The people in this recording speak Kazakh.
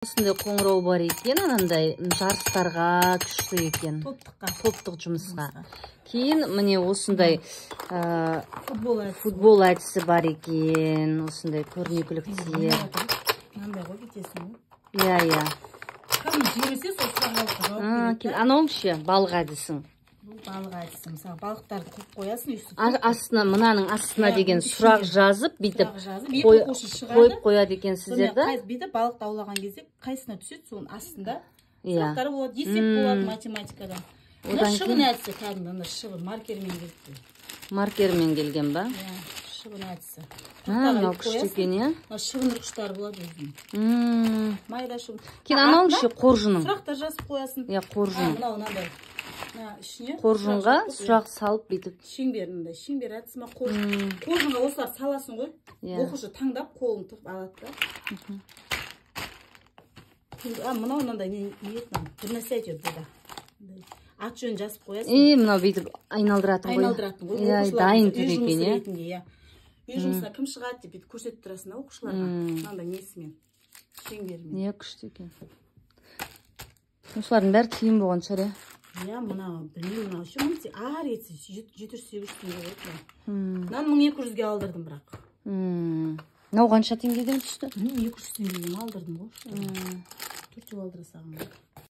Осындай қоңырау бар екен, анандай жарыстарға күшті екен. Топтыққа. Топтық жұмысқа. Кейін міне осындай футбол әдісі. Футбол әдісі бар екен, осындай көрнекіліктер. Мынандай ғой, бүйтесің ғой. Иә, иә. Кім жеңілсе, сол сұраққа жауап береді да. Анауың ше, балық әдісің? Бұл балық әдісі. Мысалы, балықтарды қойып қоясың өйстіп. Астына, мынаның астына Иә, деген бұның сұрақ ішіне жазып, бүйтіп сұрақ жазып, екі оқушы шығады. Қойып қояды екенсіздер Сонымен да. Бүйтіп балықты аулаған кезде қайсысына түседі, соның астында сұрақтар болады, есеп болады математикадан. Мына Одан шыбын әдісі, кәдімгі мына шыбын маркермен келді. Маркермен келген ба? Иә, шыбын әдісі. А, мынау Тақтаға күшті қоясың. екен, иә. Мына шыбын ұрғыштары болады өзінің. Майда шыбын. Кейін анауың Артына ше, қоржының? сұрақтар жазып қоясың. Иә, қоржын. Мынау мынандай. Мына ішіне Қоржынға сұрақ жазып. Сұрақ салып, бүйтіп. Шеңбер, мындай шеңбер әдісі ма, қоржын. Қоржынға осылар саласың ғой. Оқушы таңдап, қолын тығып алады да. Енді, мынау мынандай не еді мынау? Бір нәрсе әйтеуір бұл да. Мындай ат жөнін жазып қоясың. И мынау бүйтіп айналдыратын ғой. Айналдыратын ғой. Иә, Оқушыларға дайын үй тұр екен, жұмысы иә. ретінде, иә. Үй жұмысына кім шығады деп, бүйтіп көрсетіп тұрасың да оқушыларға. Мынандай несімен, шеңберімен. Иә, күшті екен. Осылардың бәрі тиын болған шығар, иә? Иә, мына білмеймін, мынау ше 1000 ары кетсе 700-800 теңге ғой мынау. Мынаны 1200-ге алдырдым бірақ. Мынау қанша теңгеден түсті? Білмеймін, 200 теңгеге алдырдым ғой. Төртеу алдыра салғанмын.